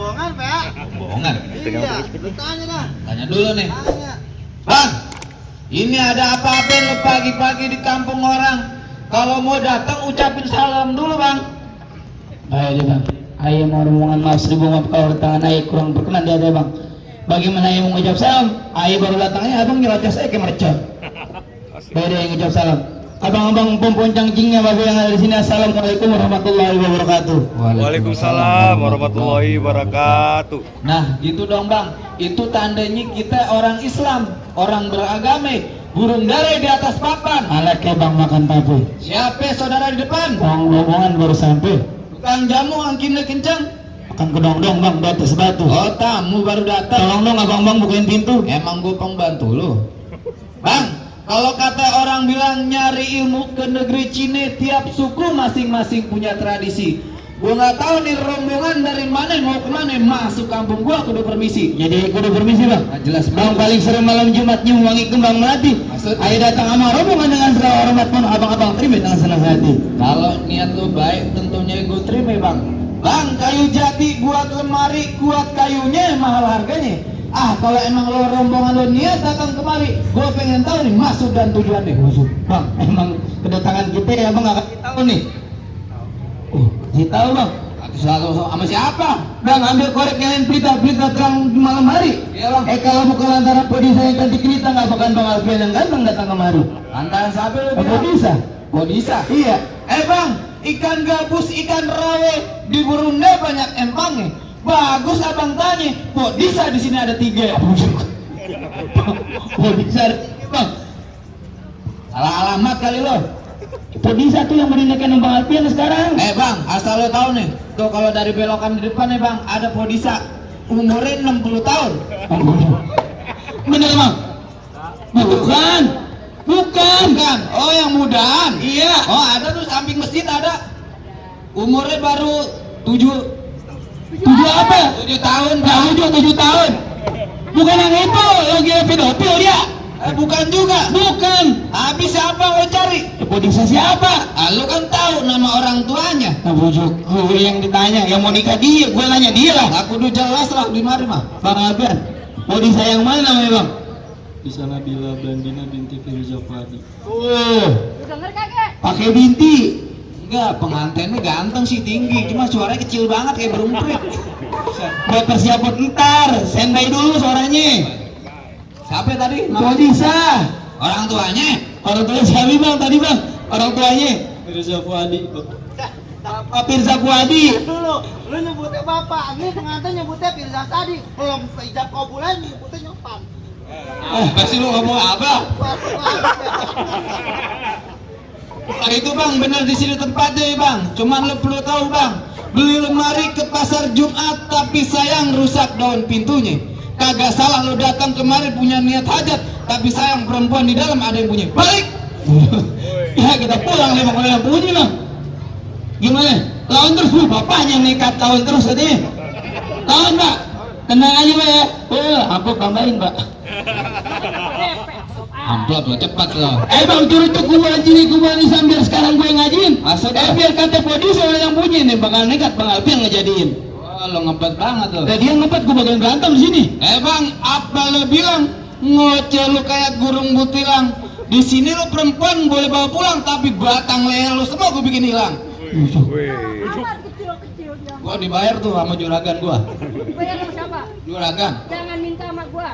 rombongan, Pak. Rombongan. Iya, tanya dah. Tanya dulu nih. Tanya. Bang, ini ada apa-apa lo pagi-pagi di kampung orang? Kalau mau datang ucapin salam dulu, Bang. Baik deh bang, ayah mau rombongan maaf 1000 maaf kalau tangan ayah kurang berkenan dia deh bang. Bagaimana ayah mau ngucap salam? Ayah baru datangnya abang nyerocos saya ke mercon. Baik deh yang ngucap salam. Abang-abang pomponcang jingnya bapak yang ada di sini, assalamualaikum warahmatullahi wabarakatuh. Waalaikumsalam warahmatullahi wabarakatuh. Nah, gitu dong, Bang. Itu tandanya kita orang Islam, orang beragama. Burung dara di atas papan. Alat kayak bang makan tape. Siapa saudara di depan? Bang rombongan baru sampai. Tukang jamu angkinnya kencang. Akan kedong-dong bang di atas batu. Oh, tamu baru datang. Tolong dong abang-abang bukain pintu. Emang gue pembantu lu, Bang. Kalau kata orang bilang nyari ilmu ke negeri Cina, tiap suku masing-masing punya tradisi. Gue nggak tahu nih rombongan dari mana mau kemana, masuk kampung gua kudu permisi. Jadi kudu permisi bang. Nah, jelas Bang paling sering malam Jumat nyium wangi kembang melati. Maksud? Ayah datang sama rombongan dengan segala hormat pun abang-abang terima dengan senang hati. Kalau niat lu baik tentunya gue terima, Bang. Bang, kayu jati buat lemari, kuat kayunya mahal harganya. Ah, kalau emang lo rombongan lo niat datang kemari, gue pengen tahu nih maksud dan tujuannya. Maksud, Bang, emang kedatangan kita ya bang gak kasih tahu nih. Kasih tahu bang. selalu sama siapa? Bang ambil korek nyalain pelita terang di malam hari. Iya bang. Kalau bukan antara Podi saya cantik kita nggak bakal bang Alfian yang ganteng datang kemari. Antara siapa lu? Podisa. Podisa. Iya. Bang, ikan gabus, ikan rawe di Burunda banyak empangnya. Bagus abang tanya, Podisa di sini ada 3. Podisa bang. Salah alamat kali lo. Podisa tuh yang menindahkan Bang Alfian sekarang. Bang, asal lo tahu nih, tuh kalau dari belokan di depan nih bang, ada Podisa, umurnya 60 tahun. Bener bang? Bukan. Bukan. Oh yang mudaan. Iya. Oh ada tuh samping masjid ada. Umurnya baru 7 apa? 7 tahun bang. 7 tahun. Bukan yang itu, yang gila pedofil dia. Bukan juga. Bukan. Habis siapa lo cari? Podisa siapa? Lu kan tahu nama orang tuanya. Nah bujuk, gue yang ditanya, yang mau nikah dia, gue nanya dia lah. Aku udah jelas lah di mari mah. Bang Alfian, Podisa yang mana namanya bang? Bisa Nabila Blandina binti Firza Fuadi. Oh, Denger kagak? pakai binti. Enggak, pengantinnya ganteng sih, tinggi, cuma suaranya kecil banget kayak berumprit. Buat persiapan ntar, standby dulu suaranya. Siapa tadi? Podisa. Orang tuanya. Orang tuanya siapa bang tadi bang? Orang tuanya Firza Fuadi. Pak Firza Fuadi. Dulu, lu nyebutnya bapak, ini pengantin nyebutnya Firza tadi. Belum ijab kabulan nyebutnya nyopan. Pasti lu ngomong apa? Itu bang, bener di sini tempatnya bang. Cuman lu perlu tahu bang, beli lemari ke pasar Jumat tapi sayang rusak daun pintunya. Kagak salah lu datang kemari punya niat hajat, tapi sayang perempuan di dalam ada yang punya. Balik. Ya kita pulang nih bang, yang punya bang. Gimana? Lawan terus lu, bapaknya nekat lawan terus katanya. Lawan pak, tenang aja pak ya. Amplop tambahin pak. Amplop lo cepat lo. Bang turut tuh kuburan sambil sekarang gue ngajiin. Maksudnya? Biar kata Podisa yang punya nih bakal nekat bang Alfian ngejadiin. Oh, lo ngebet banget lo. Nah dia ngepet gue bagian berantem di sini. Bang, apa lo bilang? Ngoceh lu kayak gurung butilang. Di sini lu perempuan boleh bawa pulang, tapi batang leher lu semua gue bikin hilang. Amat kecil-kecil dia. Gua dibayar tuh sama juragan gua. Bayar sama siapa? Juragan. Jangan minta sama gua.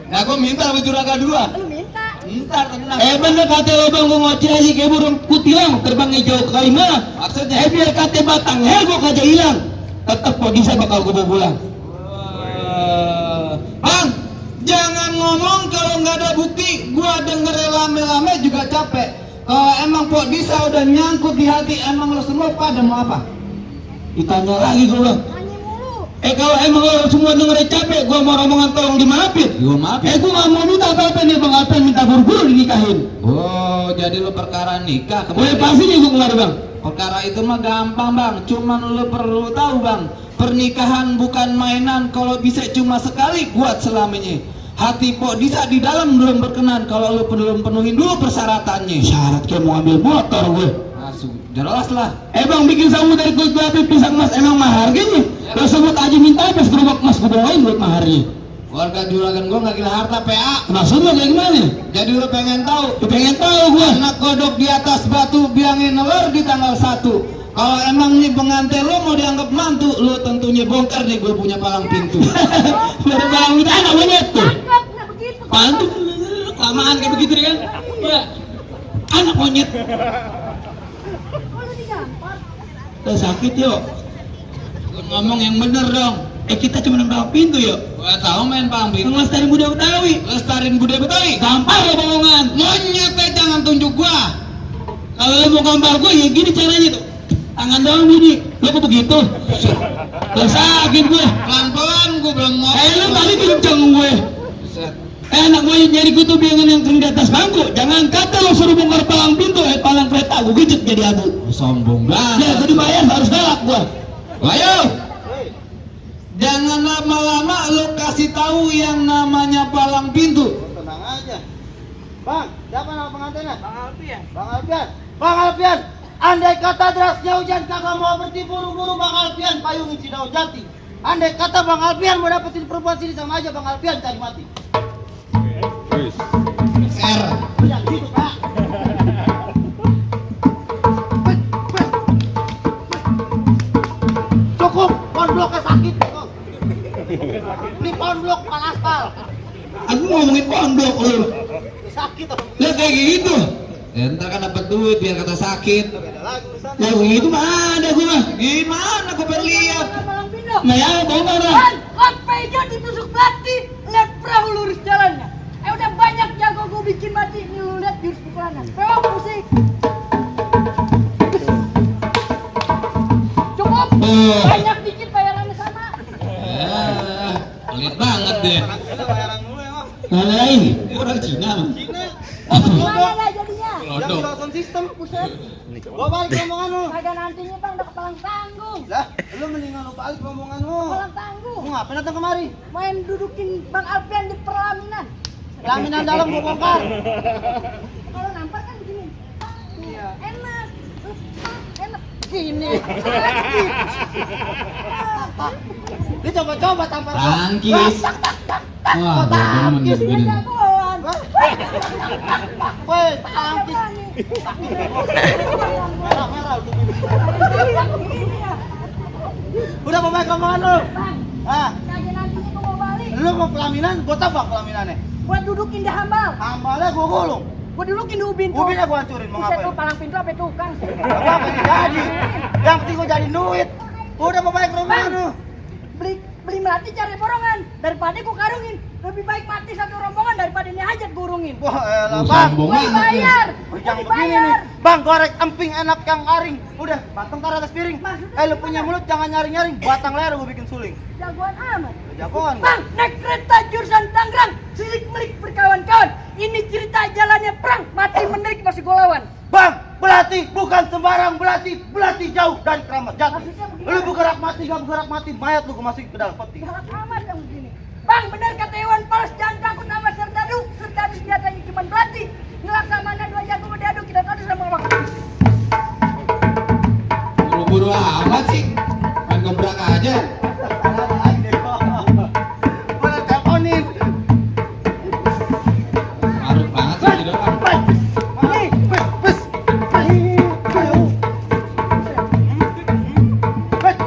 Nah, gua minta sama juragan dua. Lu minta. Ntar tenang. Bener kata lo bang gue ngoceh aja kayak burung kutilang terbangnya jauh ke Kalimah. Maksudnya? Biar kata batang leher gue kagak hilang. Tetep Podisa bakal gue bawa pulang. Bang, jangan ngomong kalau nggak ada bukti. Gua denger lame-lame juga capek. Emang Podisa udah nyangkut di hati, emang lo semua pada mau apa? Ditanya lagi gue bang. Nanya mulu. Kalau emang lo semua dengerin capek, gue mau rombongan tolong dimaafin. Gua maafin. Gue gak mau minta apa-apa nih bang Alfian minta buru-buru dinikahin. Oh, jadi lo perkara nikah Boleh kemarin. pasti nih gue kemarin bang. Perkara itu mah gampang bang, cuman lo perlu tahu bang, pernikahan bukan mainan. Kalau bisa cuma sekali, kuat selamanya. Hati Podisa di dalam belum berkenan kalau lo belum penuhin dulu persyaratannya. Syarat kayak mau ambil motor gue. Jelas lah. Bang bikin sabu dari kulit batu pisang mas emang mahar harganya. Lo sebut aja minta pas gerobak mas gue bawain buat maharnya. Keluarga juragan gua nggak gila harta PA. Maksudnya kayak gimana? Jadi lu pengen tahu? Pengen tahu gua. Anak kodok di atas batu biangin nelur di tanggal 1. Kalau emang nih pengantin lo mau dianggap mantu, lo tentunya bongkar nih gue punya palang pintu. Baru palang pintu anak monyet tuh. Cakep, nggak begitu. Pantu kelamaan kayak begitu kan? Ya. Anak monyet. Kok lu digampar? Udah sakit yuk. Ngomong yang bener dong. Kita cuma nembak pintu yuk. Gua tahu main palang pintu. Ngelestarin budaya Betawi. Lestarin budaya Betawi. Gampang lo bohongan. Monyet jangan tunjuk gua. Kalau lo mau gambar gue ya gini caranya tuh. Tangan doang bunyi. Lo kok begitu? Lo sakit gue. Pelan-pelan gua belum mau. Lo tadi kenceng gue. Set. Anak gue nyari kutu biangan yang kering di atas bangku. Jangan kata lo suruh bongkar palang pintu, palang kereta gue gejek jadi abu. Sombong Ya, banget. gue dibayar harus galak gue. Ayo. Jangan lama-lama lo kasih tahu yang namanya palang pintu. Tenang aja. Bang, siapa nama pengantinnya? Bang Alfian. Bang Alfian. Bang Alfian. Andai kata derasnya hujan kagak mau berhenti buru-buru Bang Alfian payungin si daun jati. Andai kata Bang Alfian mau dapetin perempuan sini sama aja Bang Alfian cari mati. Wis. R. Ya gitu Pak. Cukup, pohon bloknya sakit. Ini pohon blok bukan aspal. Aku ngomongin pondok lo. Sakit tuh. Lihat kayak gitu. Ya, ntar kan dapat duit biar kata sakit. Beda lagi urusannya. Ya kayak gitu mah ada gue mah. Gimana gue berlihat? Palang pindah. Nah ya bongkar lah. Kan, kopenya ditusuk mati, lihat perahu lurus jalannya. Udah banyak jago gue bikin mati, nih lu lihat jurus pukulannya. Peok musik. Cukup, banyak dikit bayarannya sama. Pelit banget deh. Kita bayaran dulu ya, Bang. Nah lain. Orang Cina mah. Cina. Gimana lah jadinya? Yang udah sound system. Buset, Gua balik omongan lu. kagak nantinya bang udah kepalang tanggung. Lah, lu mendingan lu balik omongan lu. Kepalang tanggung. Lu ngapain datang kemari? Main dudukin Bang Alfian di pelaminan. Laminan dalam gua bongkar. Kalau nampar kan gini. Iya. Enak. Enak. Gini. Dia coba-coba tampar gua. Tangkis. Wah, bodoh Tangkis bener dia jagoan. Woi, tangkis. Merah-merah tuh bibir. Udah mau balik omongan lu. Bang, Ah, kagak nantinya gua mau balik. lu mau pelaminan, gua tabak pelaminannya. Gua dudukin di hambal. Ambalnya gua gulung. Gua dudukin di ubin. tuh. Ubinnya gua hancurin, mau Buset, lu ngapain? palang pintu apa tukang sih? Apa apa jadi? Yang penting gua jadi duit. Udah mau balik ke rumah Bang, lu. beli mati cari borongan daripada gua karungin. Lebih baik mati satu rombongan daripada ini hajat gurungin. Wah, elah, Bang. Sombong Gua banget. dibayar. Oh, Gua yang begini nih. dibayar. Bang, goreng emping enak yang garing. Udah, batang taruh atas piring. Maksudnya Lu punya mulut jangan nyaring-nyaring. Batang leher gua bikin suling. Jagoan amat. Jagoan gua. Bang, naik kereta jurusan Tangerang, silik-melik berkawan-kawan. Ini cerita jalannya perang, mati menerik masih gua lawan. Bang, belati bukan sembarang belati. Belati jauh dari keramat jati. Maksudnya begini. Lu bergerak mati, gak bergerak mati. Mayat lu gua masukin ke dalam peti. Galak amat yang begini. Bang, benar kata Iwan Fals, jangan takut sama Serdadu. Serdadu senjatanya cuma belati. Ngelaksamana dua jago berdiadu, kita tadi sama bang. Buru-buru amat sih. Main gebrak aja. Boleh teleponin. Marut banget sih di depan. Nih, bes. Ayo. Bes.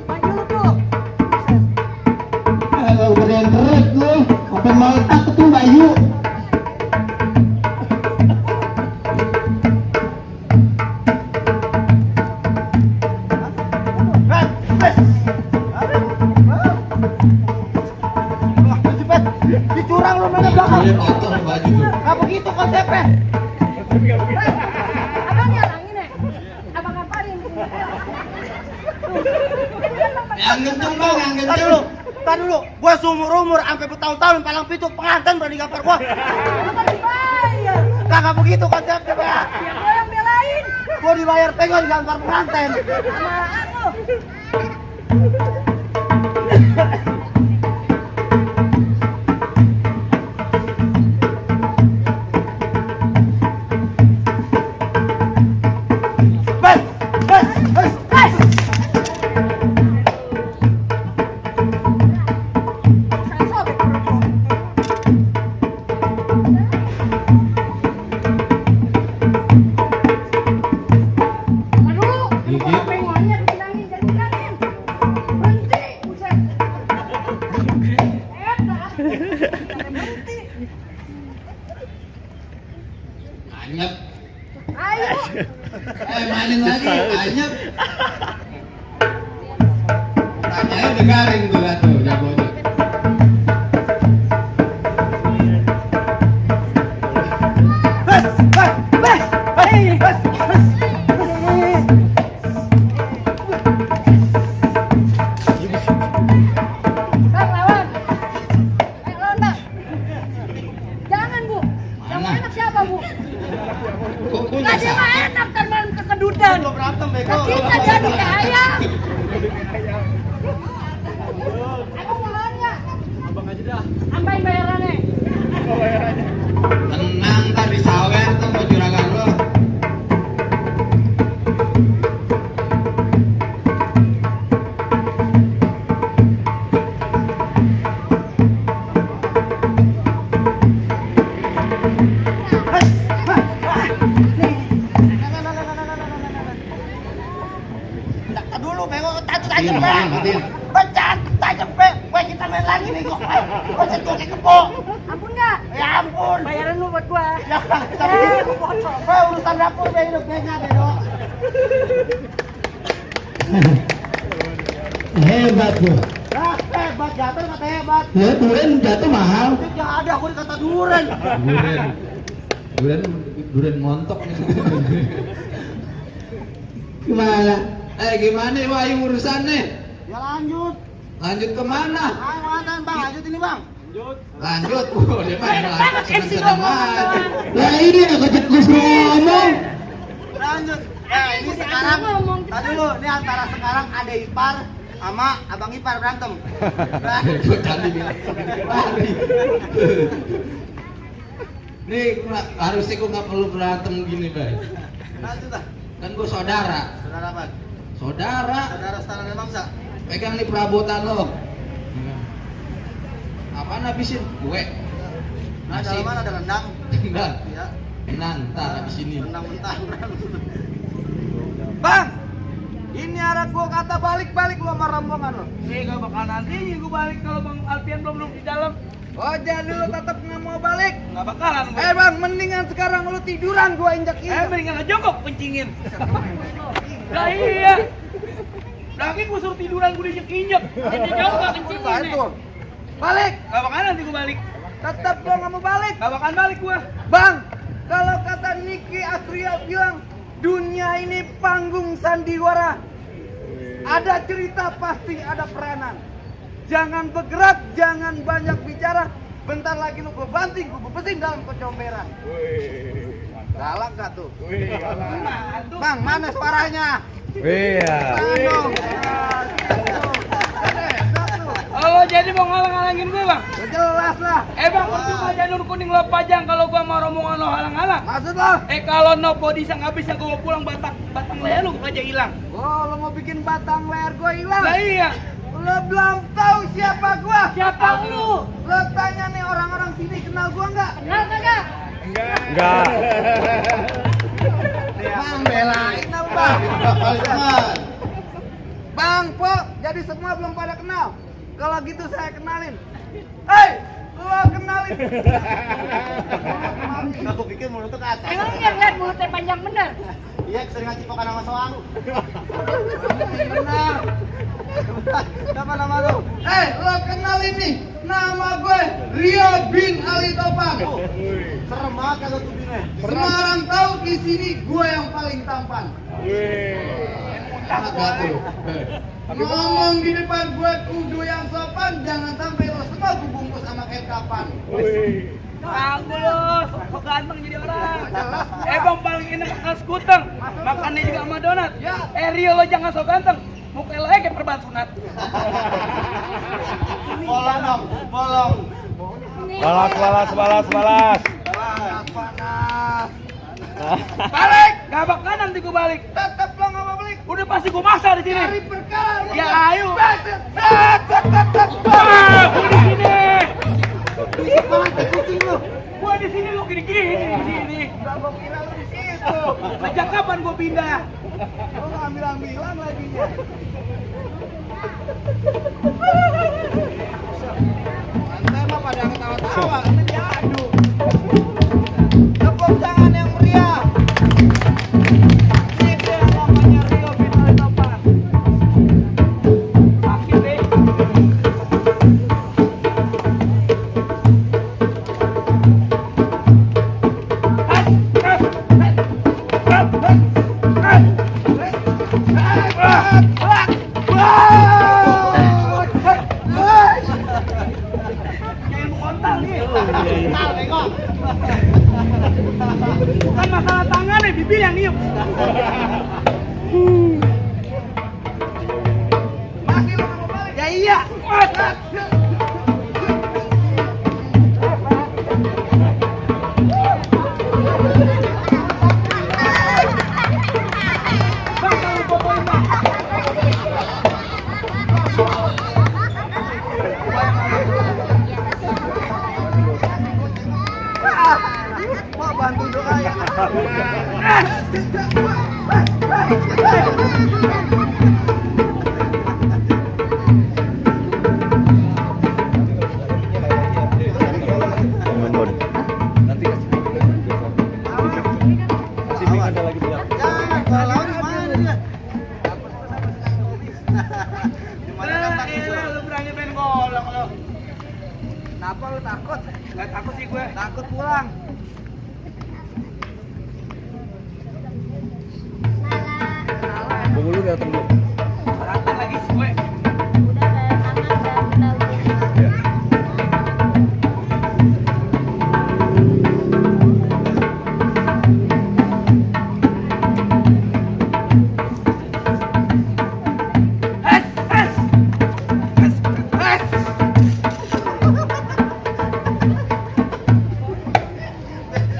Maju lu tuh. Kalau keren lu, sampai mau takut tuh Bayu. Dicurang lu mana belakang. Kalian kotor baju tuh. Nggak begitu konsepnya. Abang nyalangin ya? Abang ngapain? Yang kenceng bang, yang Tar kenceng. dulu. Tar dulu. Gua seumur-umur sampai bertahun-tahun palang pintu pengantin berani gampar gua. Abang dibayar. Kagak begitu konsepnya, Pak. Ya gua yang belain. Gua dibayar pegang gampar pengantin. Amaan lu? Anyep. Ayo. Mainin lagi, anyep. Tanyanya udah garing tuh lah tuh, jagonya. Bang, lawan. Ayo lawan, Bang. Jangan, Bu. Yang Mana? enak siapa, Bu? Kok Nah, dia mah enak kan main kekedutan. Lo berantem bego. Nah, kita jadi kayak ayam. Emang mahalnya? Abang aja dah. Ambain bayarannya. Tenang, ntar disawer tuh sama juragan lo. Dulu bego tajam Matiin, tajam. matiin. Pecat tajam be. Weh kita main lagi nih kok. Weh sentuh ke kepo. Ampun nggak? Ya ampun. Bayaran lu buat gua. Ya kita Weh urusan dapur be hidup bega bego. Hebat bro. Nah, hebat jatuh kata hebat. Ya duren jatuh mahal. Ya ada aku dikata duren. Duren montok nih. Gimana? Gimana nih Wahyu urusannya? Ya lanjut. Lanjut kemana? Ayo mantan bang, lanjut ini bang. Lanjut. Dia main lanjut seneng-seneng aja. Lah ini aku cekus ngomong. Lanjut. Ini Si sekarang. Abang ngomong. Tadi dulu, ini antara sekarang ada ipar sama abang ipar berantem. Nah, Gua tadi bilang lari. Nih, harusnya gua nggak perlu berantem gini, Bay. lanjut lah. Kan gua saudara. Saudara apa? Saudara. Saudara setara bangsa. Pegang nih perabotan lo. Apaan habisin? Kue. Nah, Nasi. dalam mana ada rendang? Enggak. Ya, Enan, ntar habis ini. rendang mentah. Bang, ini arah gua kata balik-balik lo sama rombongan lo. Gak bakal nanti gue balik kalau Bang Alpian belum di dalam. Oh jadi lo tetap nggak mau balik? Gak bakalan gue. Bang, mendingan sekarang lo tiduran gua injak Mendingan aja jongkok kencingin. Lah iya. Lagi gue suruh tiduran gue diinjek-injek. Jadi jongkok kencingin. Itu. Balik, Gak bakalan nanti gue balik. tetap lo nggak mau balik. Gak bakalan balik gue. Bang, kalau kata Niki Astria bilang dunia ini panggung sandiwara. Ada cerita pasti ada peranan. Jangan bergerak, jangan banyak bicara. Bentar lagi lu gue banting, gue bebesin dalam kecomberan. Galak gak tuh? Bang, mana suaranya? Iya. Tangan dong. Oh jadi mau ngalang-halangin gue Bang? Jelas lah. Bang, percuma janur kuning lo pajang kalau gue mau rombongan lo halang-halang. Maksud lo? Kalau no body sang habis yang gue pulang batang leher lu aja hilang. Oh, lo mau bikin batang leher gue hilang? Lah iya. Lo belum tahu siapa gua? Siapa lu? Lo tanya nih orang-orang sini kenal gua nggak? Kenal kagak? Enggak. Bang belain apa bang? Bang Po, jadi semua belum pada kenal. Kalau gitu saya kenalin. Hei, lo kenalin. Aku pikir mulut tuh ke atas. Emang lihat mulutnya panjang bener. Iya, keseringan cipokan sama soang. Benar. Siapa nama lo? Hei, lo kenalin nih. Nama gue Rio bin Ali Topang. Serem banget kagak tuh bine. Semua orang tahu di sini gue yang paling tampan. Agak tuh. Ngomong di depan gue kudu yang sopan, jangan sampai lo semua gue bungkus sama kayak kapan. Aku lo, sok ganteng jadi orang. Bang paling enak makan sekuteng, makannya juga sama donat. Rio lo jangan sok ganteng, muka lo kayak perban sunat. Bolong dong, bolong. Balas. Panas. Balik, gak bakal nanti gue balik. Tetep lo nggak mau balik. Udah pasti gue masak di sini. Cari perkara. Ya ayo. Gue di sini. Bisik banget tuh kucing lu. Gue di sini lo gini-gini di sini. Udah gue kira lo di situ. Sejak kapan gue pindah? Lo nggak bilang-bilang lagi ya. Anda mah pada ketawa-tawa, ini diadu. Tepuk tangan yang meriah. Bukan masalah tangan nih, bibir yang niup. Masih lo mau balik? Ya iya. Bang, kalau fotoin bang. Mau bantu doa ya. Jangan, kalau lawan gimana dia? Gimana kan tak bisa? Lu berani main golok lo. Kenapa lu takut? Gak takut sih gue. Takut pulang. Bungulu datang dulu. Datang lagi sih gue.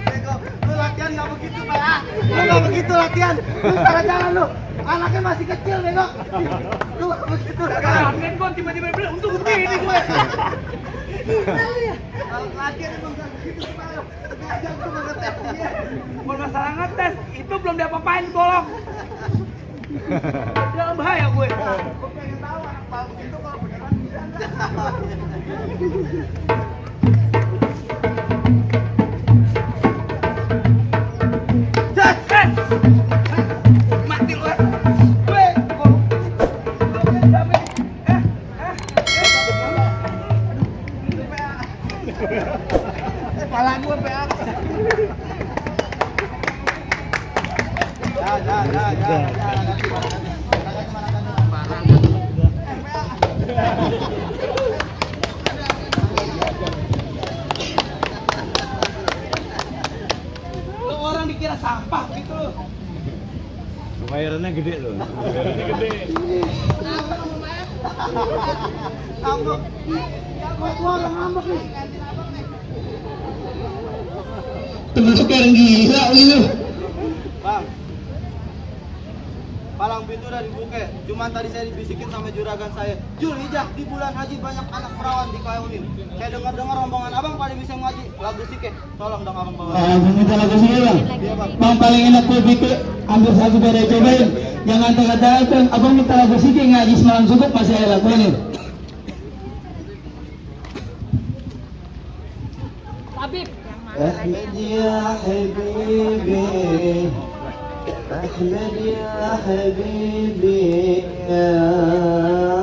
Bego, lu latihan nggak begitu, Pak. Lu nggak begitu latihan. Lu cara jalan lu. Anaknya masih kecil, bego. Lu nggak begitu latihan. Main gue tiba-tiba bilang untuk begini gue. Kalau latihan emang nggak begitu, Pak. Ajar tuh ngetes. Bukan masalah ngetes, itu belum diapa-apain golok. Dalam bahaya gue. Gue pengen tahu anak bagus itu kalau beneran bisa nggak? Mati lu. Gue golok. Kepala gue PA. Lu orang dikira sampah gitu lu. Bayarannya gede loh. Ngambek. Gua orang ngambek nih. Termasuk orang gila gitu. Bang, palang pintu udah dibuka. Cuman tadi saya dibisikin sama juragan saya, Jul, hijak di bulan haji banyak anak perawan dikawinin. Saya dengar-dengar rombongan abang pada bisa ngaji lagu sikeh. Tolong dong abang bawa. Abang minta lagu sini bang. Bang paling enak gue bikin ambil satu pada cobain. Jangan tengah-tengah bang. Abang minta lagu sih ngaji semalam subuh masih ada lagu ini. Habib. Ahmad ya habibi, Ahmad ya habibi ya